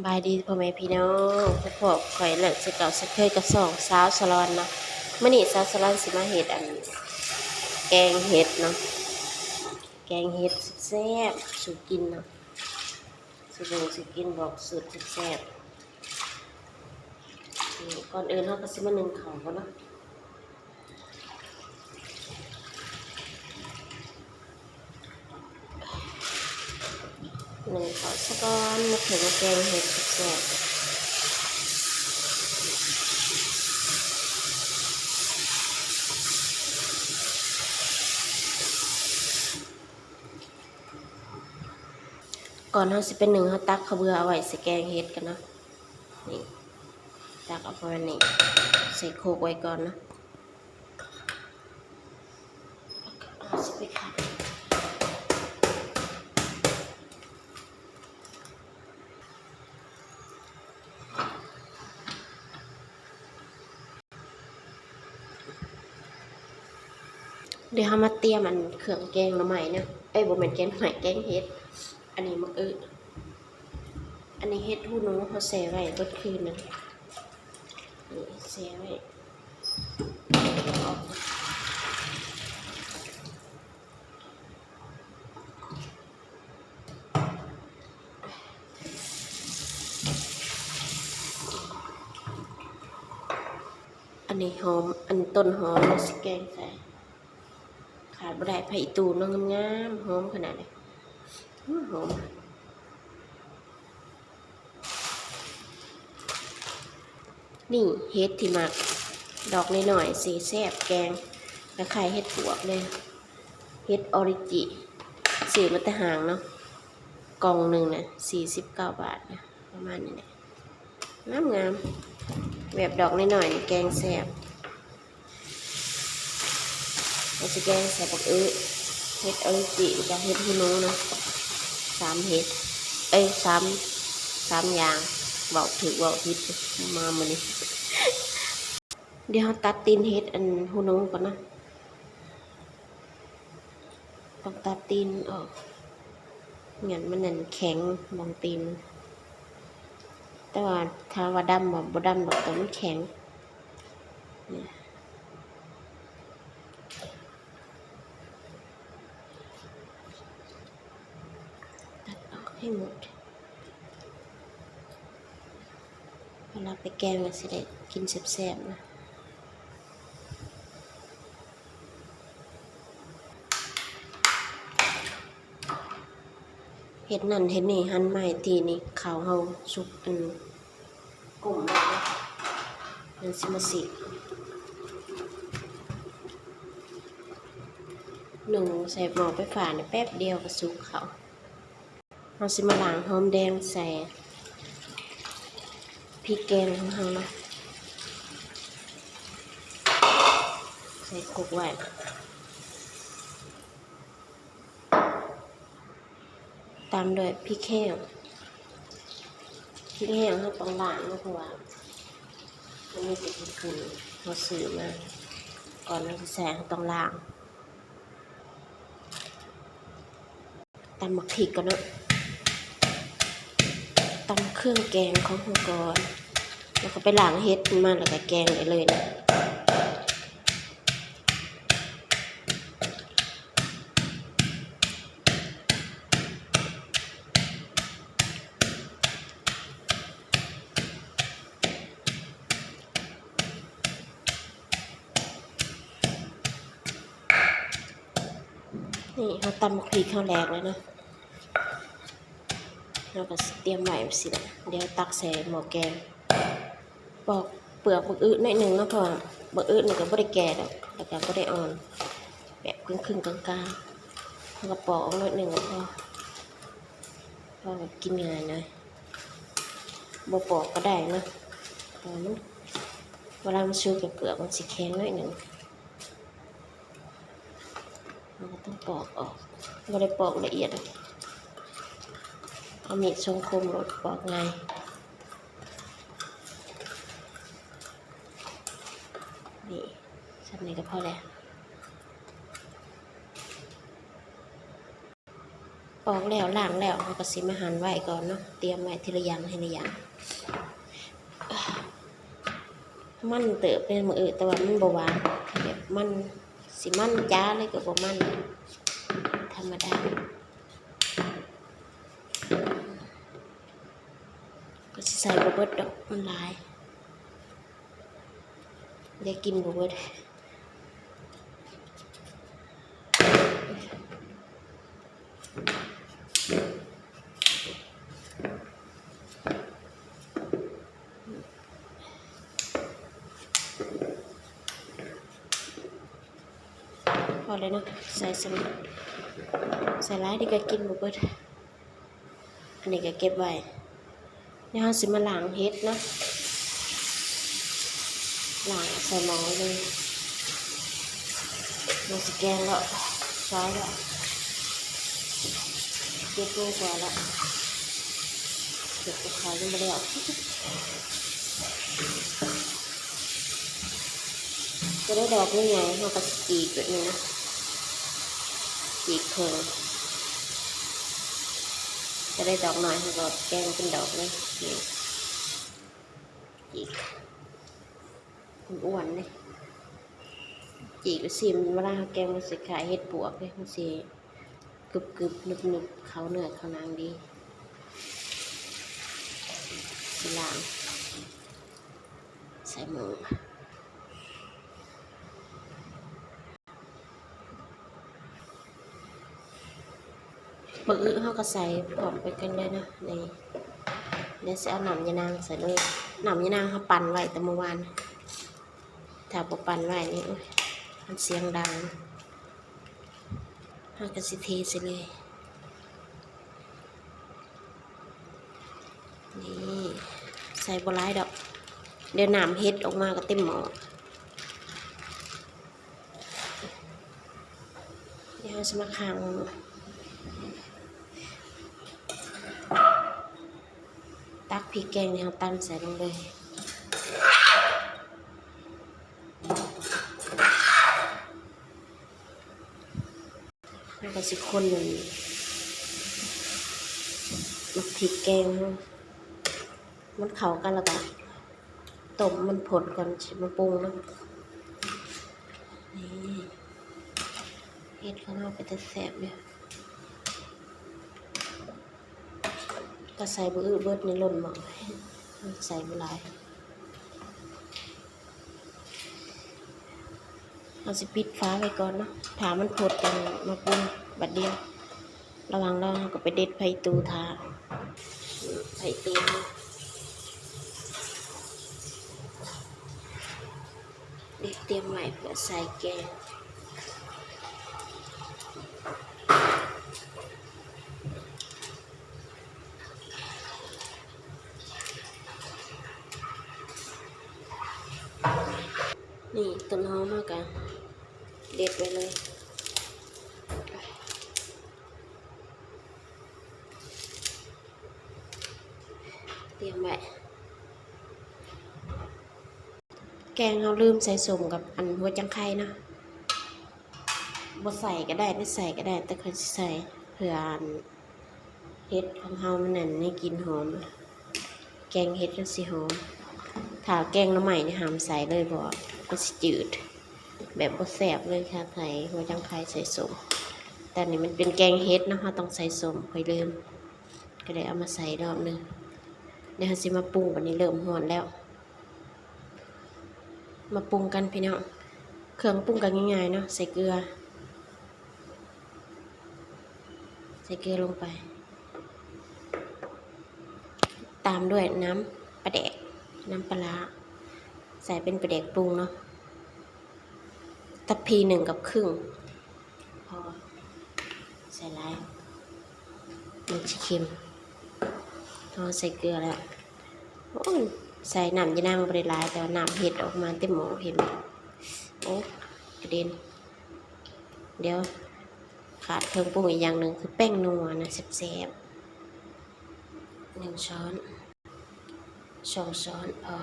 ສະບາຍດີພໍ່ແມ່ພີ່ນ້ອງ ພົບພໍ້ກັບຂ້ອຍແລ້ວ ຄືເກົ່າເຊັ່ນເຄີຍກັບຊ່ອງສາວສາລອນເນາະ. ມື້ນີ້ສາວສາລອນຊິມາເຮັດອັນ ແກງເຫັດເນາະ ແກງເຫັດແຊບໆສູ່ກິນເນາະ ສູ່ເບິ່ງສູ່ກິນ ບອກສູດແຊບໆ. ນີ້ ກ່ອນອື່ນເຮົາກໍຊິມາໜຶ້ງເຂົ້າກ່ອນເນາະ. ໜຶ້ງເຂົ້າສາກ່ອນ ມາເຂົ້າມາແກງເຫັດແຊບໆ. ກ່ອນເຮົາຊິໄປໜຶ້ງ ເຮົາຕັກເຂົ້າເບືອເອົາໄວ້ໃສ່ແກງເຫັດກ່ອນເນາະ. ນີ້ ຕັກເອົາປະມານນີ້ ໃສ່ໂຄກໄວ້ກ່ອນເນາະ. ເຮົາຊິໄປຂັດ ດຽວເຮົາມາຕຽມອັນເຄື່ອງແກງໜໍ່ໄມ້ເນາະ ເອີຍ ບໍ່ແມ່ນແກງໜໍ່ໄມ້ ແກງເຫັດ. ອັນນີ້ໝາກອຶ ອັນນີ້ເຫັດຫູໜູ ເຮົາແຊ່ໄວ້ເບິດຄືນໜຶ່ງ ນີ້ແຊ່ໄວ້. ອັນນີ້ຫອມ ອັນຕົ້ນຫອມເຮົາຊິແກງໃສ່ ຂາດບໍ່ໄດ້ ຜັກອີ່ຕູເນາະ ງາມໆ ຫອມຂະໜາດໃດ ຫອມ. ນີ້ເຫັດທີ່ມັກ ດອກນ້ອຍໆ ຊິແຊບແກງ ຄ້າຍໆເຫັດປວກເລີຍ ເຫັດອໍຣິຈິ ຊື້ມາແຕ່ຫ້າງເນາະ ກ່ອງໜຶ່ງນະ ສີ່ສິບເກົ້າບາດນະ ປະມານນີ້ແຫຼະ ງາມໆ ແບບດອກນ້ອຍໆນີ້ແກງແຊບ. ເຮົາຊິແກງໃສ່ບັກອຶ ເຫັດອໍຣິຈິ ແລ້ວກະເຫັດຫູໜູເນາະ ສາມເຫັດ ເອີຍ ສາມ ສາມຢ່າງ ເວົ້າຖືກເວົ້າຜິດມາມື້ນີ້. ດຽວເຮົາຕັດຕີນເຫັດອັນຫູໜູກ່ອນເນາະ ຕ້ອງຕັດຕີນອອກ ບໍ່ຊັ້ນມັນນັ້ນແຂງບ່ອງຕີນ ແຕ່ວ່າຖ້າວ່າດຳບໍ່ ບໍ່ດຳດອກ ແຕ່ມັນແຂງ. ຕັດອອກໃຫ້ໝົດ ເວລາໄປແກງມັນຊິໄດ້ກິນແຊບໆນະ. ເຮັດນັ້ນເຮັດນີ້ ຫັນໄມ້ຕີນີ້ ເຂົ້າເຮົາສຸກ ອັນ ກຸ້ມແລ້ວເນາະ ມັນຊິມາສີກ ໜຶ້ງໃສ່ໝໍ້ໄຟຟ້ານີ້ແປັບດຽວກໍສຸກເຂົ້າ. ເຮົາຊິມາລ້າງຫອມແດງໃສ່ພິກແກງຂອງເຮົາເນາະ ໃສ່ຄົກໄວ້. ຕາມດ້ວຍພິກແຫ້ງ ພິກແຫ້ງເຮົາຕ້ອງລ້າງເນາະ ເພາະວ່າມັນມີແຕ່ຂີ້ຝຸ່ນ ເຮົາຊື້ມາ ກ່ອນເຮົາຊິໃສ່ເຮົາຕ້ອງລ້າງ. ຕຳໝາກພິກກ່ອນເນາະ ຕຳເຄື່ອງແກງຂອງເຮົາກ່ອນ ແລ້ວກໍໄປລ້າງເຫັດມາ ແລ້ວກໍແກງໄດ້ເລີຍເນາະ. ນີ້ເຮົາຕຳໝາກພິກເຮົາແຫຼກແລ້ວເນາະ ເຮົາກໍຊິຕຽມໄວ້ຈັ່ງຊີ້ແຫຼະ ດຽວຕັກໃສ່ໝໍ້ແກງ. ປອກເປືອກບັກອຶໜ້ອຍໜຶ່ງເນາະ ເພາະວ່າບັກອຶນີ້ກໍບໍ່ໄດ້ແກ່ດອກ ແລ້ວກໍບໍ່ໄດ້ອ່ອນ ແບບຄຶ່ງໆກາງໆ ເຮົາກໍປອກອອກໜ້ອຍໜຶ່ງກໍພໍ ພໍແບບກິນງ່າຍໜ້ອຍ ບໍ່ປອກກໍໄດ້ເນາະ ເພາະວ່າມັນ ເວລາມັນສຸກແລ້ວເປືອກມັນຊິແຂງໜ້ອຍໜຶ່ງ. ເຮົາກໍຕ້ອງປອກອອກ ບໍ່ໄດ້ປອກລະອຽດດອກ ເອົາມີດຊົງຄົມໂລດ ປອກງ່າຍ. ນີ້ ສ່ຳນີ້ກໍພໍແລ້ວ. ປ ອກແລ້ວ ລ້າງແລ້ວ ເຮົາກໍຊິມາຫັ່ນໄວ້ກ່ອນເນາະ ຕຽມໄວ້ທີລະຢ່າງ ທີລະຢ່າງ. ມັນເຕີບເດ້ມື້ອື່ນ ແຕ່ວ່າມັນບໍ່ຫວານ ແບບມັນຊິມັນຈ໋າເລີຍກໍບໍ່ມັນ ທຳມະດາ. ກໍຊິໃສ່ບໍ່ເບິດດອກ ມັນຫຼາຍ ໄດ້ກິນບໍ່ເບິດ. ພໍແລ້ວເນາະ ໃສ່ສ່ຳນີ້ ໃສ່ຫຼາຍເດກໍກິນບໍ່ເບິດ. ອັນນີ້ກໍເກັບໄວ້ ດຽວເຮົາຊິມາລ້າງເຫັດເນາະ ລ້າງໃສ່ໝໍ້ເລີຍ. ເຮົາຊິແກງແລ້ວ ຊອຍແລ້ວ ເຈັດໂມງກວ່າແລ້ວ ເຮັດກັບເຂົ້າຍັງບໍ່ແລ້ວ. ກໍໄດ້ດອກໃຫຍ່ໆ ເຮົາກໍຊິຈີກແບບນີ້ນະ ຈີກເຄິ່ງ. ກໍໄດ້ດອກນ້ອຍ ເຮົາກໍແກງເປັນດອກເລີຍ ນີ້ ຈີກ ອ້ວນໆ ເດ້ ຈີກຊິມ ເວລາເຮົາແກງມັນຊິຄ້າຍເຫັດປວກເດ້ ມັນຊິ ກຶບໆ ໜຶບໆ ເຂົ້າເນື້ອເຂົ້າໜັງດີ. ຊິລ້າງໃສ່ໝໍ້ ບັກອຶເຮົາກໍໃສ່ພ້ອມໄປກັນເລີຍເນາະ. ນີ້ ດຽວຊິເອົານ້ຳຍານາງໃສ່ເລີຍ ນ້ຳຍານາງເຮົາປັ່ນໄວ້ແຕ່ມື້ວານ ຖ້າບໍ່ປັ່ນໄວ້ນີ້ ໂອ້ຍ ມັນສຽງດັງ. ເຮົາກໍຊິເທໃສ່ເລີຍ ນີ້ ໃສ່ບໍ່ຫຼາຍດອກ ດຽວນ້ຳເຫັດອອກມາກໍເຕັມໝໍ້. ດຽວເຮົາຊິມາຄ້າງ ຕັກພິກແກງທີ່ເຮົາຕຳໃສ່ລົງເລີຍ. ເຮົາກໍຊິຄົນໝາກພິກແກງເຮົາ ມັນເຂົ້າກັນ ແລ້ວກໍຕົ້ມມັນພົດກ່ອນ ຊິມາປຸງເນາະ. ນີ້ ເຫັດຂອງເຮົາເປັນຕາແຊບເດ້. ກໍໃສ່ບໍ່ອຶເບິດນີ້ ລົ້ນໝໍ້ ໃສ່ບໍ່ຫຼາຍ. ເຮົາຊິປິດຝາໄວ້ກ່ອນເນາະ ຖ້າມັນພົດຈັ່ງມາປຸງບາດດຽວ. ລະຫວ່າງລໍເຮົາກໍໄປເດັດຜັກອີ່ຕູຖ້າ ຜັກອີ່ຕູ ເດັດຕຽມໄວ້ເພື່ອໃສ່ແກງ. ນີ້ ຕົ້ນຫອມເຮົາກະເດັດໄວ້ເລີຍ ຕຽມໄວ້. ແກງເຮົາລືມໃສ່ສົ້ມກັບອັນຫົວຈັງໄຄເນາະ ບໍ່ໃສ່ກໍໄດ້ ຫຼືໃສ່ກໍໄດ້ ແຕ່ຂ້ອຍຊິໃສ່ ເພື່ອອັນເຫັດຂອງເຮົາມັນອັນນີ້ ກິ່ນຫອມ ແກງເຫັດມັນຊິຫອມ. ຖ້າແກງໜໍ່ໄມ້ນີ້ຫ້າມໃສ່ເລີຍ ເພາະວ່າມັນຊິຈືດ ແບບບໍ່ແຊບເລີຍ ຖ້າໃສ່ຫົວຈັງໄຄໃສ່ສົ້ມ. ແຕ່ນີ້ມັນເປັນແກງເຫັດເນາະ ເຮົາຕ້ອງໃສ່ສົ້ມ ຂ້ອຍລືມ ກໍເລີຍເອົາມາໃສ່ຮອບໜຶ່ງ. ດຽວເຮົາຊິມາປຸງ ບັດນີ້ເລີ່ມຮ້ອນແລ້ວ. ມາປຸງກັນພີ່ນ້ອງ ເຄື່ອງປຸງກໍງ່າຍໆເນາະ ໃສ່ເກືອ ໃສ່ເກືອລົງໄປ ຕາມດ້ວຍນ້ຳປາແດກ ນ້ຳປາຮ້າ ໃສ່ເປັນປາແດກປຸງເນາະ ທັບພີໜຶ່ງກັບເຄິ່ງ ພໍ ໃສ່ຫຼາຍມັນຊິເຄັມ. ພໍໃສ່ເກືອແລ້ວ ໂອ້ຍ ໃສ່ນ້ຳຍານາງບໍ່ໄດ້ຫຼາຍ ແຕ່ວ່ານ້ຳເຫັດອອກມາເຕັມໝໍ້ ເຫັນບໍ່? ໂອ້ ກະເດັນ. ດຽວຂາດເຄື່ອງປຸງອີກຢ່າງໜຶ່ງ ຄືແປ້ງນົວນະ ແຊບໆ ໜຶ່ງຊ້ອນ ສອງຊ້ອນພໍ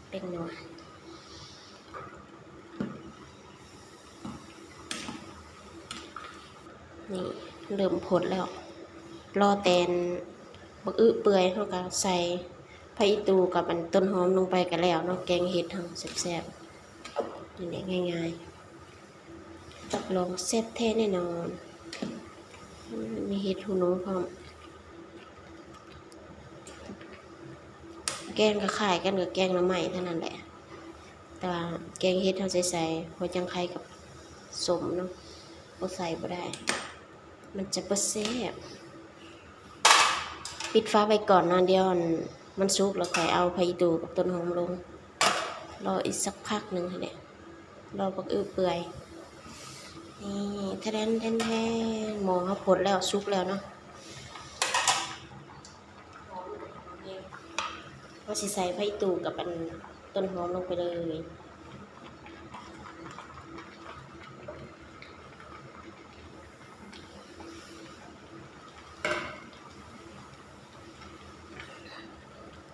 ແປ້ງນົວ. ນີ້ ເລີ່ມຟົດແລ້ວ ລໍແຕ່ອັນບັກອຶເປື່ອຍ ເຮົາກໍໃສ່ຜັກອີ່ຕູ່ກັບອັນຕົ້ນຫອມລົງໄປກໍແລ້ວເນາະ. ແກງເຫັດເຮົາແຊບໆ ນີ້ແຫຼະ ງ່າຍໆ ຮັບຮອງແຊບແທ້ແນ່ນອນ. ມີເຫັດຫູໜູພ້ອມ. ແກງກໍຄ້າຍກັນກັບແກງໜໍ່ໄມ້ເທົ່ານັ້ນແຫຼະ ແຕ່ວ່າແກງເຫັດເຮົາໃສ່ ໃສ່ຫົວຈັງໄຄກັບສົ້ມເນາະ ບໍ່ໃສ່ບໍ່ໄດ້ ມັນຈະບໍ່ແຊບ. ປິດຝາໄວ້ກ່ອນເນາະ ດຽວອັນມັນສຸກແລ້ວຄ່ອຍເອົາຜັກອີ່ຕູ່ກັບຕົ້ນຫອມລົງ. ລໍອີກສັກພັກໜຶ່ງຫັ້ນແຫຼະ ລໍບັກອຶເປື່ອຍ. ນີ້ ທະແດນແທນແທນ ໝໍ້ເຮົາຟົດແລ້ວ ສຸກແລ້ວເນາະ. ເຮົາຊິໃສ່ຜັກອີ່ຕູ່ກັບອັນຕົ້ນຫອມລົງໄປເລີຍ.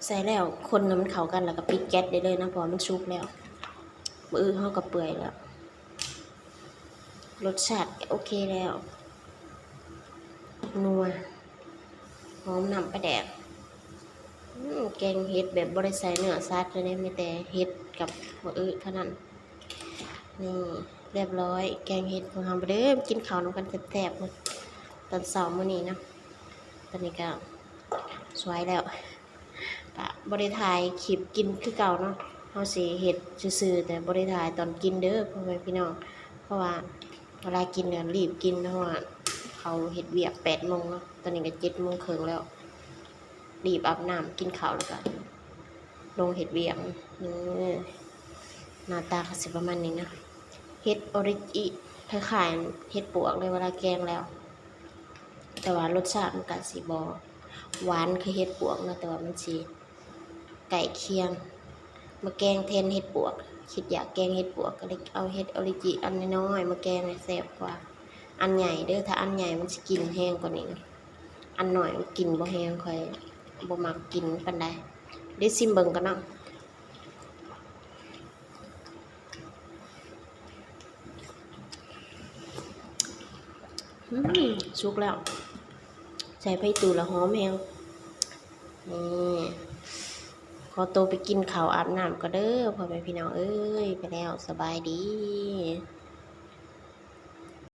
ໃສ່ແລ້ວຄົນໃຫ້ມັນເຂົ້າກັນ ແລ້ວກໍປິດແກັສໄດ້ເລີຍນະ ເພາະວ່າມັນສຸກແລ້ວ. ມື້ອື່ນເຮົາກໍເປື່ອຍແລ້ວ ລົດຊາດກໍໂອເຄແລ້ວ ນົວ ຫອມນ້ຳປາແດກ. ອືມ ແກງເຫັດແບບບໍ່ໄດ້ໃສ່ເນື້ອສັດເລີຍເດ້ ມີແຕ່ເຫັດກັບໝາກອຶເທົ່ານັ້ນ. ນີ້ ຮຽບຮ້ອຍ ແກງເຫັດຂອງເຮົາ. ມາເດີ ມາກິນເຂົ້ານຳກັນແຊບໆ ຕອນເຊົ້າມື້ນີ້ເນາະ. ຕອນນີ້ກໍສວາຍແລ້ວ ກະບໍ່ໄດ້ຖ່າຍຄລິບກິນຄືເກົ່າເນາະ ເຮົາຊິເຮັດຊື່ໆ ແຕ່ບໍ່ໄດ້ຖ່າຍຕອນກິນເດີພໍ່ແມ່ພີ່ນ້ອງ. ເພາະວ່າເວລາກິນກໍຣີບກິນ ເພາະວ່າເຂົາເຮັດວຽກແປດໂມງເນາະ ຕອນນີ້ກໍເຈັດໂມງເຄິ່ງແລ້ວ. ຣີບອາບນ້ຳກິນເຂົ້າແລ້ວກໍລົງເຮັດວຽກ. ເອີ ໜ້າຕາກໍຊິປະມານນີ້ນະ ເຫັດອໍຣິຈິ ຄ້າຍໆເຫັດປວກເລີຍເວລາແກງແລ້ວ ແຕ່ວ່າລົດຊາດມັນກະຊິບໍ່ຫວານຄືເຫັດປວກເນາະ ແຕ່ວ່າມັນຊິໃກ້ຄຽງ. ມາແກງແທນເຫັດປວກ ຄິດຢາກແກງເຫັດປວກ ກໍເລີຍເອົາເຫັດອໍຣິຈິອັນນ້ອຍໆມາແກງ ແຊບກວ່າອັນໃຫຍ່ເດີ. ຖ້າອັນໃຫຍ່ມັນຊິກິ່ນແຮງກວ່ານີ້ ອັນນ້ອຍມັນກິ່ນບໍ່ແຮງ ຂ້ອຍບໍ່ມັກກິ່ນປານໃດ. ດຽວຊິມເບິ່ງກ່ອນເນາະ. ອືມ ສຸກແລ້ວ ໃສ່ໄຟຕູ້ແລ້ວຫອມແຮງ. ນີ້ ຂໍໂຕໄປກິນເຂົ້າອາບນ້ຳກ່ອນເດີ ພໍ່ແມ່ພີ່ນ້ອງເອີຍ. ໄປແລ້ວ ສະບາຍດີ.